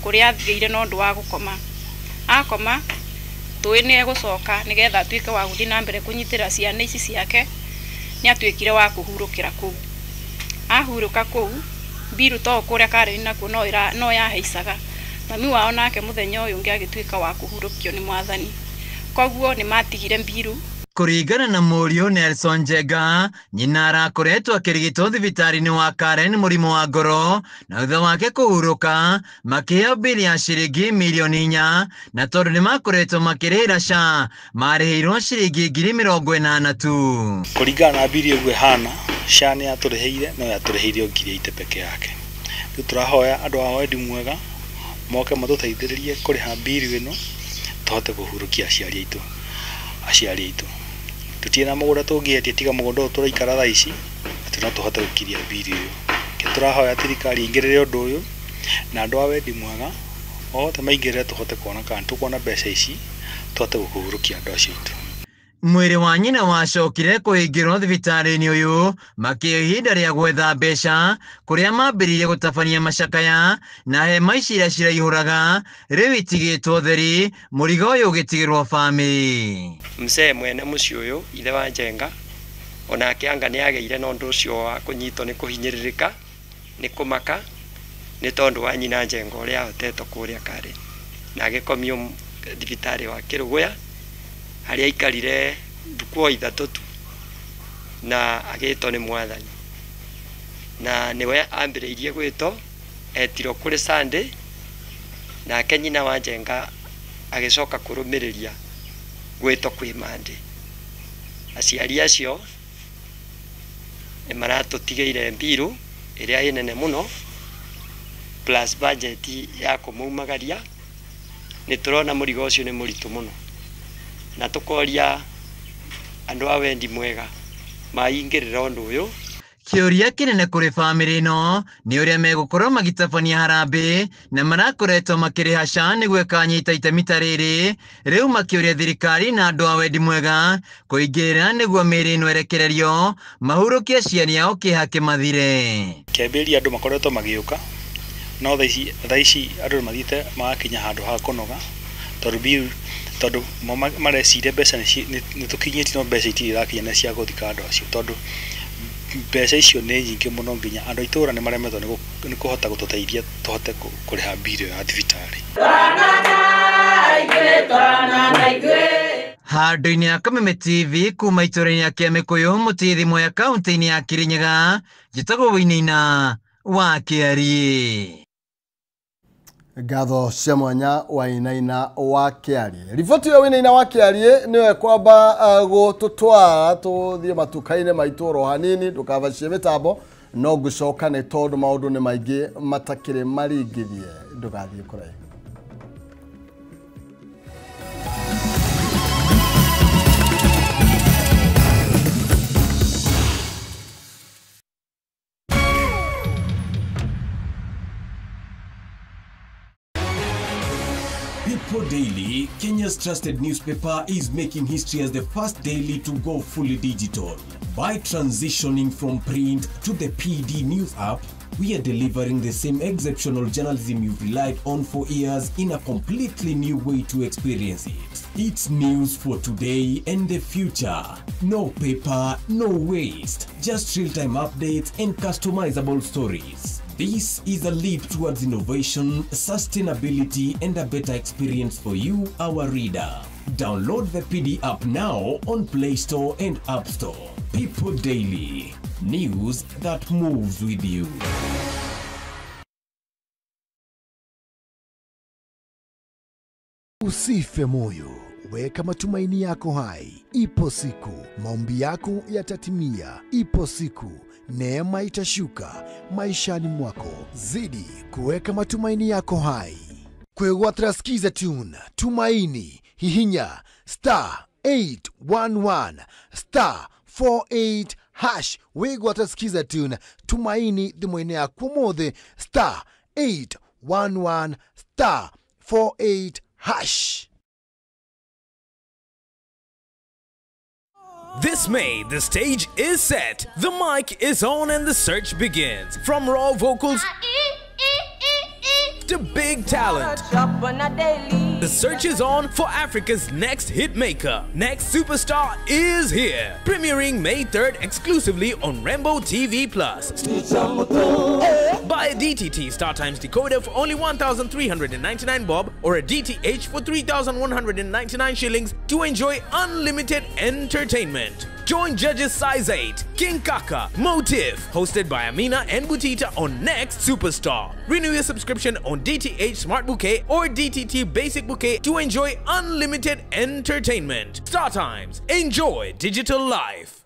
kũrĩa athire na ũndũ wa gũkoma. Akoma tũĩ nĩ egũcoka nĩgetha atuĩke wa gũthiĩ na mbere kũnyitĩra ciana ici ciake, nĩ atuĩkire wa kũhurũkĩra kũu. Ahurũka kũu mbiru to kũrĩa Karen nakuo no yahaicaga. Mami wao nake mũthenya ũyũ ũngĩ agĩtuĩka wa kũhurũkio nĩ mwathani, koguo nĩ matigire mbiru. Kũringana na mũriũ Nelson Njenga, nyina arakoretwo akĩrigitwo thibitarĩ-inĩ wa Karen mũrimũ wa ngoro na thutha wake kũhurũka makĩheo mbili ya ciringi mirioni 4 na tondũ nĩ makoretwo makĩrĩhĩra SHA marĩhĩirwo ciringi 80,000 tu. Kũringana na mbili ũguo ĩhana, SHA nĩ yatũrĩhĩire no yatũrĩhĩire 80,000 peke yake. Rĩu tũrahoya andũ a wendi mwega moke matũteithĩrĩrie kũrĩha mbili ĩno tũhote kũhurũkia aciari aitũ. Tutirĩ na mũgũnda tũngĩendia tiga mũgũnda ũyũ tũraikara thaa ici atĩ no tũhote gũkiria mbiri ĩyo. Tũrahoya thirikari ĩingĩrĩre ũndũ ũyũ na andũ a wendi mwega othe maingĩrĩre tũhote kuona kana tũkuona mbeca ici tũhote gũkũhurũkia andũ acio aitũ. Mwĩrĩ wa nyina wacokire kũhingĩrwo thibitarĩ-inĩ ũyũ makĩoya ihinda rĩa gwetha mbeca kũrĩa mambĩrĩirie gũtabania macakaya na hema ici iria ciraihũraga rĩu itigĩtwo theri, mũrigo ũyũ ũgĩtigĩrwo bamĩrĩ. Mzee mwene mũciĩ ũyũ ithe wa Njenga onake anga nĩ agĩire na ũndũ ũcio wa kũnyitwo nĩ kũhinyĩrĩrĩka nĩ kũmaka nĩ tondũ wa nyina Njenga ũrĩa ahotetwo kũrĩa Karen. Na agĩkomio thibitarĩ wa Kĩrũgũya harĩa aikarire thukũ o 3 tu na agĩtwo nĩ mwathani. Na nĩwe ambĩrĩirie gwĩtwo, etirwo kũrĩ Sunday, nake nyina wa Njenga agĩcoka kũrũmĩrĩria gwĩtwo kwĩ Monday. Aciari acio nĩ maratũtigĩire mbiru ĩrĩa ĩ nene mũno plus budget ya kũmaumagaria. Nĩ tũrona mũrigo ũcio nĩ mũritũ mũno, na tũkoria andũ a wendi mwega maingĩrĩra ũndũ ũyũ. Kĩũria kĩnene kũrĩ bamĩrĩ ĩno nĩ ũrĩa megũkorwo magĩtabania harambĩ na marakoretwo makĩrĩha SHA nĩguo ĩkanyita itemi ta rĩrĩ, rĩu makĩũria thirikari na andũ a wendi mwega kũingĩrĩra nĩguo mĩĩrĩ ĩno ĩrekererio mahurũkie aciari ao kĩeha kĩmathire. Kĩambĩrĩria andũ makoretwo magĩũka, no thaa ici andũ nĩmathiĩte magakinya handũ ha kũnoga tondũ tondũ mareciria mbeca nĩ tũkinyĩtie, no mbeca itirĩ irakinya nĩ cia gũthika andũ acio, tondũ mbeca icio nĩ nyingĩ mũno nginya andũ a itũũra nĩ maremetwo nĩ kũhota gũtũteithia tũhote kũrĩha mbirũ ya thibitarĩ. Handũ-inĩ ya Kameme TV kuma itũũra-inĩ ya Kĩamĩkũyũ Mũtithi Mwea kaũntĩ-inĩ ya Kĩrĩnyaga, njĩtagwo Wainaina wa Kĩariĩ. Ngatho cia mwanya Wainaina wa Kĩariĩ. Riboti ya Wainaina wa Kĩariĩ nĩyo ĩkwamba gũtũtwara tũthiĩ matuka-inĩ maitũ oro hanini, ndũkabacie mĩtambo no ngũcoka nĩ tondũ maũndũ nĩ maingĩ matakĩrĩ maringithie, ndũgathiĩ kũraihu. People Daily, Kenya's trusted newspaper, is making history as the first daily to go fully digital. By transitioning from print to the PD News app, we are delivering the same exceptional journalism you've relied on for years in a completely new way to experience it. It's news for today and the future. No paper, no waste. Just real-time updates and customizable stories. This is a leap towards innovation, sustainability, and a better experience for you, our reader. Download the PD app now on Play Store and App Store. People Daily, news that moves with you. Usife moyo, weka matumaini yako hai. Ipo siku maombi yako yatatimia. Ipo siku neema itashuka maishani mwako. Zidi kuweka matumaini yako hai. Kwegwatra skiza tune Tumaini hihinya star 811 star 48 hash. Wegwatra skiza tune Tumaini thimũ-inĩ yaku ũmũthĩ star 811 star 48 hash. This May, the stage is set, the mic is on, and the search begins. From raw vocals to big talent, the search is on for Africa's next hitmaker. Next Superstar is here. Premiering May 3rd exclusively on Rambo TV Plus. Buy a DTT StarTimes decoder for only 1,399 bob or a DTH for 3,199 shillings to enjoy unlimited entertainment. Join judges Size 8, King Kaka, Motif, hosted by Amina and Butita on Next Superstar. Renew your subscription on DTH Smart Bouquet or DTT Basic Bouquet to enjoy unlimited entertainment. StarTimes, enjoy digital life.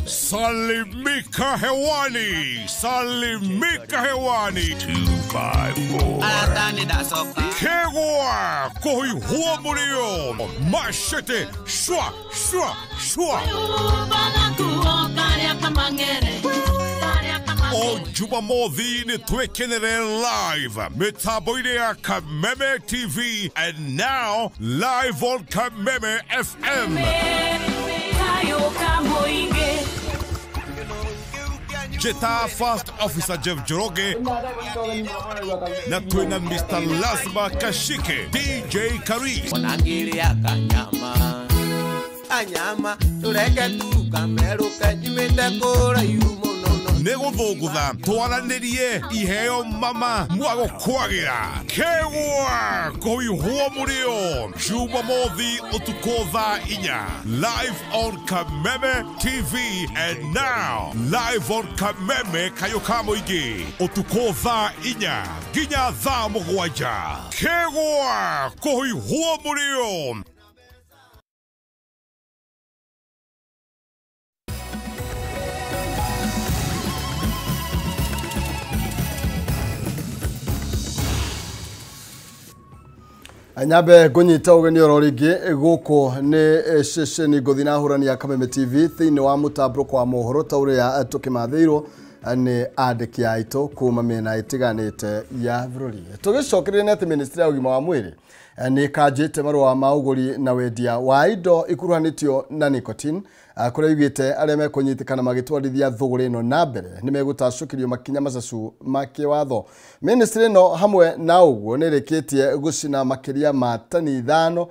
Salimika hewani, salimika hewani. 254. Kegwa kohi huamurio. Machete shwa shwa shwa. O Jumamothi ni twekenere live mitambo-inĩ ya Kameme TV and now live on Kameme FM. Jeta First Officer Jeff Njoroge na twina Mr. Lazma Kashike, DJ Karis. Kanyama tureke tukamerũke nyumĩte kũraihu mũno nĩ gũthũngũtha twaranĩrie iheo mama mwagũkwagĩra kegwa kũihwo mũrĩo Jumamothi ũtukũ thaa 4 live on Kameme TV and now live on Kameme Kayũ ka Mũingĩ ũtukũ thaa 4 nginya thaa 7 kegwa kũihwo mũrĩo. Nyambe ngũnyita ũgeni oro rĩngĩ gũkũ nĩ ceceni ngũthi na hũrani ya Kameme TV thĩinĩ wa mũtambũrũko wa mohoro ta ũrĩa tũkĩmathĩirwo nĩ andĩki aitũ kuma mĩena ĩtiganĩte ya bũrũri. Tũgĩcokereria nĩ atĩ ministry ya ũgima wa mwĩrĩ nĩ ĩkanjĩte marũa ma ũgũri na wendia wa indo ikuruhanĩtio na nicotine kũrĩa yugĩte arĩa mekũnyitĩkana magĩtwarithia thũgũrĩ ĩno na mbere nĩ megũtacũkĩrio makinya macacu ma kĩwatho. Ministry ĩno hamwe na ũguo nĩ ĩrĩkĩtie gũcina makĩria ma tani 5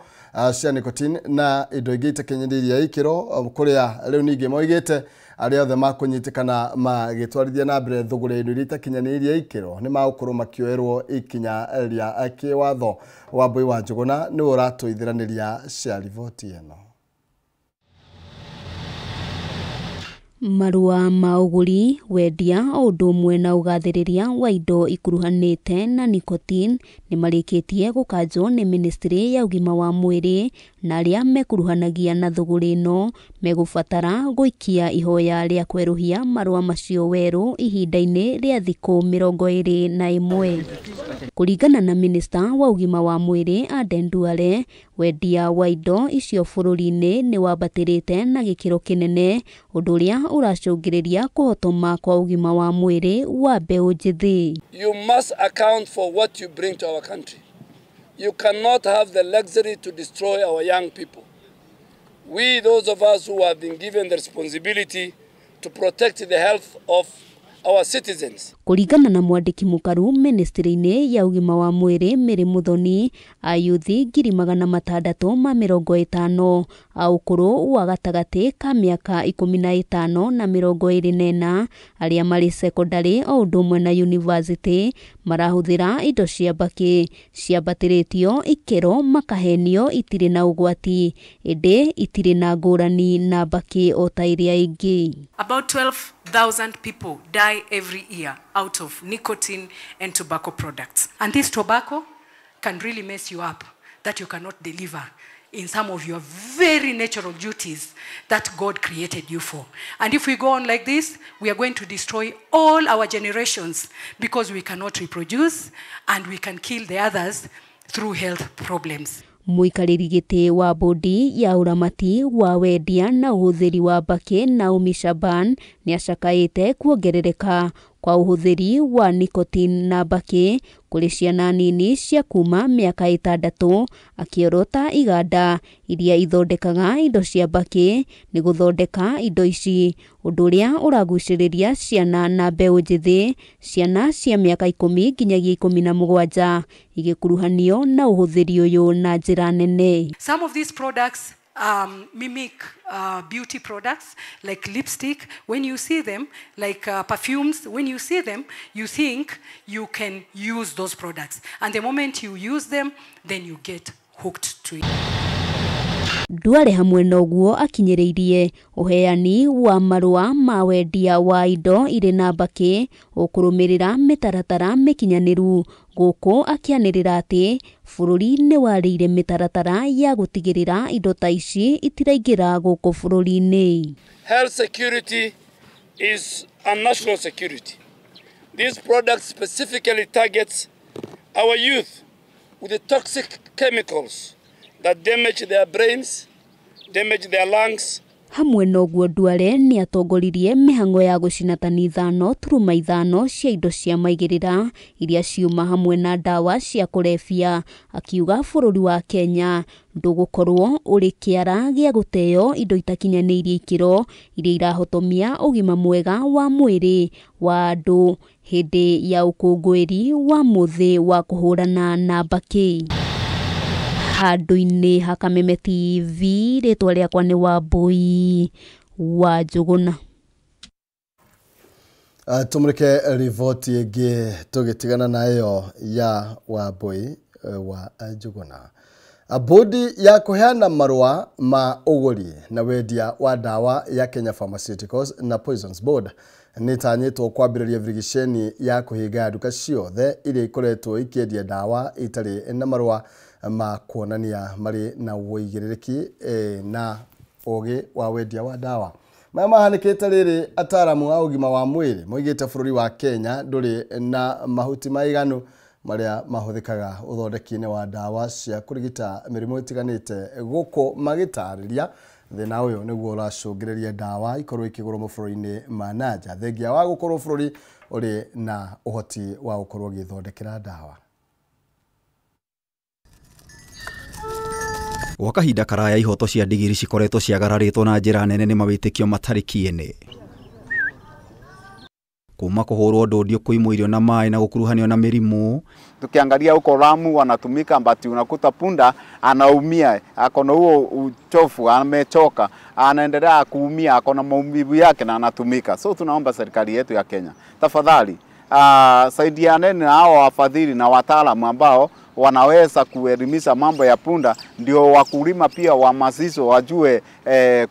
cia nicotine na indo ingĩ itakinyanĩirie ikĩro kũrĩa rĩu ningĩ moigĩte arĩa othe makũnyitĩkana magĩtwarithia na mbere thũgũrĩ indo iria itakinyanĩirie ikĩro nĩ magũkorwo makĩoerwo ikinya rĩa kĩwatho. Wambui wa Njũgũna nĩwe ũratũithiranĩria cia riboti ĩno. Marũa ma ũgũri, wendia o ũndũ ũmwe na ũgathĩrĩria wa indo ikuruhanĩte na nicotine nĩ marĩkĩtie gũkanjwo nĩ ministry ya ũgima wa mwĩrĩ na arĩa mekuruhanagia na thũgũrĩ ĩno megũbatara gũikia ihoya rĩa kwerũhia marũa macio werũ ihinda-inĩ rĩa thikũ 21. Kũringana na minista wa ũgima wa mwĩrĩ Aden Duale, wendia wa indo icio bũrũri-inĩ nĩ wambatĩrĩte na gĩkĩro kĩnene, ũndũ ũrĩa ũracũngĩrĩria kũhotoma kwa ũgima wa mwĩrĩ wa mbeũ njĩthĩ. You must account for what you bring to our country. You cannot have the luxury to destroy our young people. We, those of us who have been given the responsibility to protect the health of our citizens. Kũringana na mwandĩki mũkaru ministry-inĩ ya ũgima wa mwĩrĩ Mary Muthoni, ayuthi 650 a ũkũrũ wa gatagatĩ ka mĩaka 15 na 24 arĩa marĩ secondary o ũndũ ũmwe na university marahũthĩra indo cia mbakĩ ciambatĩrĩtio ikĩro makahenio itirĩ na ũgwati ĩndĩ itirĩ na ngũrani na mbakĩ o ta ĩrĩa ĩngĩ. About 12,000 people die every year out of nicotine and tobacco products. And this tobacco can really mess you up, that you cannot deliver in some of your very natural duties that God created you for. And if we go on like this, we are going to destroy all our generations because we cannot reproduce and we can kill the others through health problems. Mũikarĩri gĩtĩ wa bodi ya ũramati wa wendia na ũhũthĩri wa mbakĩ Naomi Shaban nĩacakaĩte kuongerereka kwa ũhũthĩri wa nicotine na mbakĩ kũrĩ ciana nini cia kuma mĩaka 6, akĩorota iganda iria ithondekaga indo cia mbakĩ nĩ gũthondeka indo ici, ũndũ ũrĩa ũragucĩrĩria ciana na mbeũ njĩthĩ, ciana cia mĩaka 10 nginyagia 17 igĩkuruhanio na ũhũthĩri ũyũ na njĩra nene. Some of these products mimic beauty products like lipstick. When you see them, like perfumes, when you see them, you think you can use those products. And the moment you use them, then you get hooked to it. Duale hamwe noguo akinyĩrĩirie ũheani wa marũa ma wendia wa indo irĩ na mbakĩ ũkũrũmĩrĩra mĩtaratara mĩkinyanĩru, gũkũ akĩanĩrĩra atĩ bũrũri nĩ warĩire mĩtaratara ya gũtigĩrĩra indo ta ici itiraingĩra gũkũ bũrũri-inĩ. Health security is a national security. This product specifically targets our youth with the toxic chemicals that damage their brains, damage their lungs. Hamwe noguo Duale nĩ atongoririe mĩhang'o ya gũcina tani 5.5 cia indo cia maigĩrĩra iria ciuma hamwe na ndawa cia kũrebia, akiuga bũrũri wa Kenya ndũgũkorwo ũrĩ kĩara gĩa gũteo indo itakinyanĩirie ikĩro iria irahotomia ũgima mwega wa mwĩrĩ wa andũ hĩndĩ ya ũkũngũĩri wa mũthĩ wa kũhũrana na mbakĩ. Handũ-inĩ ha Kameme TV, rĩtwa rĩakwa nĩ Wambui wa Njũgũna. Tumurike riboti ĩngĩ tũgĩtigana nayo ya Wambui wa Njũgũna. Bodi ya kũheana marũa ma ũgũri na wendia wa ndawa ya Kenya Pharmaceuticals na Poisons Board nĩ ĩtanyĩtwo kwambĩrĩria birigiceni ya kũhinga nduka ciothe iria ikoretwo ikĩendia ndawa itarĩ na marũa ma kuonania marĩ na ũigĩrĩrĩki na ũgĩ wa wendia wa ndawa. Maya mahanĩkĩte rĩrĩ ataaramu a ũgima wa mwĩrĩ moigĩte bũrũri wa Kenya ndũrĩ na mahuti maiganu marĩa mahũthĩkaga ũthondeki-inĩ wa ndawa cia kũrigita mĩrimũ ĩtiganĩte gũkũ magĩtarĩria thĩna ũyũ nĩguo ũracũngĩrĩria ndawa ikorwo ikĩgũrwo mabũrũri-inĩ ma nanja thengia wa gũkorwo bũrũri ũrĩ na ũhoti wa gũkorwo ũgĩthondekera ndawa. Gwa kahinda karaya ihoto cia ndigiri cikoretwo ciagararĩtwo na njĩra nene nĩ mawĩtĩkio matarĩ kĩene. Kuma kũhũrwo ndũndio kũimwo irio na maĩ na gũkuruhanio na mĩrimũ. Tukiangalia huko Lamu wanatumika, mbati unakuta punda anaumia, akona huo uchofu, amechoka, anaendelea kuumia, akona maumivu yake na anatumika. So tunaomba serikali yetu ya Kenya, tafadhali saidianeni na hao wafadhili na wataalamu ambao wanaweza kuelimisha mambo ya punda, ndio wakulima pia wahamasishwe wajue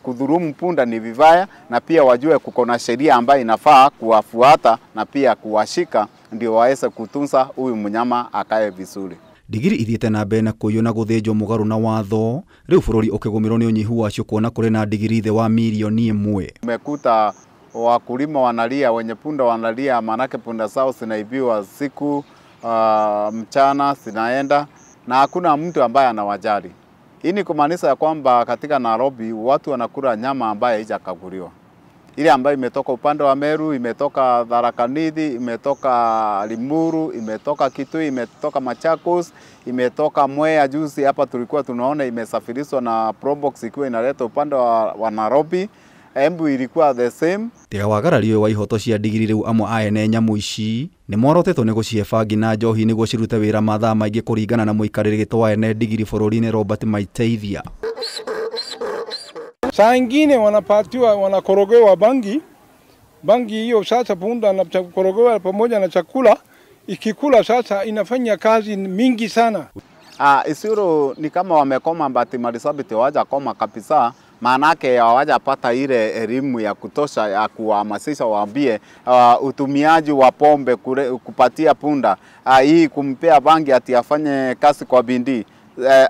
kudhulumu punda ni vibaya, na pia wajue kuko na sheria ambayo inafaa kuwafuata na pia kuwashika, ndio waweze kutunza huyu mnyama akae vizuri. Ndigiri ithiĩte na mbere na kũiywo na gũthĩnjwo mũgarũ na watho, rĩu bũrũri ũkĩgũmĩrwo nĩ ũnyihu wacio kuona kũrĩ na ndigiri thĩ wa mirioni 1. Umekuta wakulima wanalia, wenye punda wanalia, manake punda zao zinaibiwa siku mchana zinaenda na hakuna mtu ambaye anawajali. Hii ni kumaanisha ya kwamba katika Nairobi watu wanakula nyama ambayo haijakaguliwa. Ile ambayo imetoka upande wa Meru, imetoka Tharaka Nithi, imetoka Limuru, imetoka Kitui, imetoka Machakos, imetoka Mwea. Juzi hapa tulikuwa tunaona imesafirishwa na Probox ikiwa inaleta upande wa Nairobi. Embu ilikuwa the same. Tiga wagarari wa ihoto cia ndigiri riu amwe a ene nyamu ici nĩ morotetwo nĩ gũcihe bangi na njohi nĩguo cirute wĩra mathaa maingĩ kũringana na mũikarĩri gĩtĩ wa ene ndigiri bũrũri-inĩ Robert Maiteithia. Saa ingine wanapatiwa, wanakorogewa bangi. Bangi hiyo sasa punda anakorogewa pamoja na chakula, ikikula sasa inafanya kazi mingi sana. Isiolo ni kama wamekoma, but Marsabit hawajakoma kabisa. Maanake hawajapata ile elimu ya kutosha ya kuhamasisha waambie utumiaji wa pombe kupatia punda, hii kumpea bangi ati afanye kazi kwa bidii.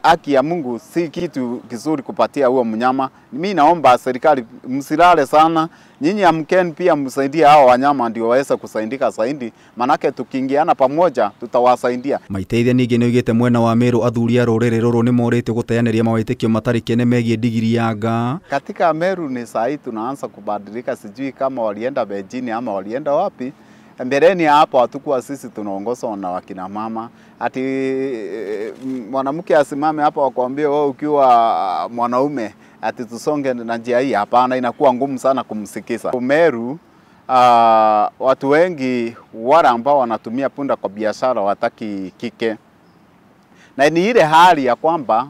Haki ya Mungu si kitu kizuri kupatia huo mnyama. Mimi naomba serikali msilale sana, nyinyi amkeni pia msaidie hao wanyama ndio waweze kusaidika zaidi, manake tukiingiana pamoja tutawasaidia. Maiteithia ningĩ nĩoigĩte mwena wa Meru athuri a rũrĩrĩ rũrũ nĩmorĩtio gũteanĩria mawĩtĩkio matarĩ kĩene megiĩ ndigiri ya nga. Katika Meru ni saa hii tunaanza kubadilika, sijui kama walienda Beijing ama walienda wapi. Mbeleni hapo hatukuwa sisi tunaongozwa na wakina mama. Ati mwanamke asimame hapa wakwambie wewe ukiwa mwanaume ati tusonge na njia hii, hapana, inakuwa ngumu sana kumsikiza. Meru watu wengi wale ambao wanatumia punda kwa biashara wataki kike. Na ni ile hali ya kwamba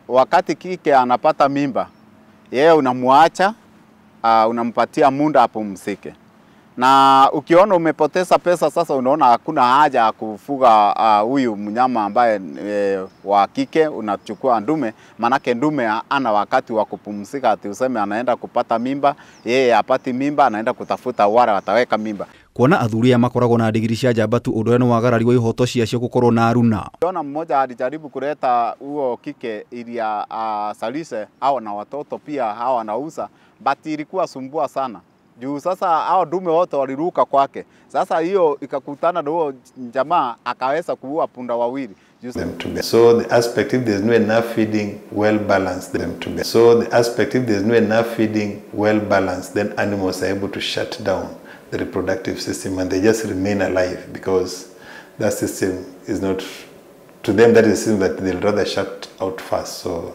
wakati kike anapata mimba, yeye unamwacha, unampatia muda apumzike. Na ukiona umepoteza pesa sasa unaona hakuna haja ya kufuga huyu mnyama ambaye wa kike, unachukua ndume, manake ndume ana wakati wa kupumzika ati useme anaenda kupata mimba, yeye hapati mimba anaenda kutafuta wale wataweka mimba. Kuona athuri aya makoragwo na ndigiri cia njamba tu ũndũ ũrĩa nĩ wagarari wa ihoto ciacio gũkorwo na aruna. Ukiona mmoja alijaribu kuleta huo kike ili asalishe hao na watoto pia hao anauza, but ilikuwa sumbua sana. Juu sasa hao dume wote waliruka kwake. Sasa hiyo ikakutana na huo jamaa akaweza kuua punda wawili. So the aspect if there's no enough feeding well balanced them together. So the aspect if there's no enough feeding well balanced, then animals are able to shut down the reproductive system and they just remain alive because that system is not, to them that is a system that they'll rather shut out first. So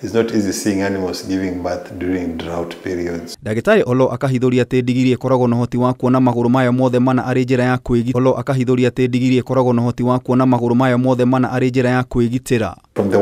It's not easy seeing animals giving birth during drought periods. Ndagĩtarĩ Oloo akahithũria atĩ ndigiri ĩkoragwo na ũhoti wa kuona magũrũ mayo mothe mana arĩ njĩra ya kwĩgitĩra. Oloo akahithũria atĩ ndigiri ĩkoragwo na ũhoti wa kuona magũrũ mayo mothe mana arĩ njĩra ya kwĩgitĩra. From the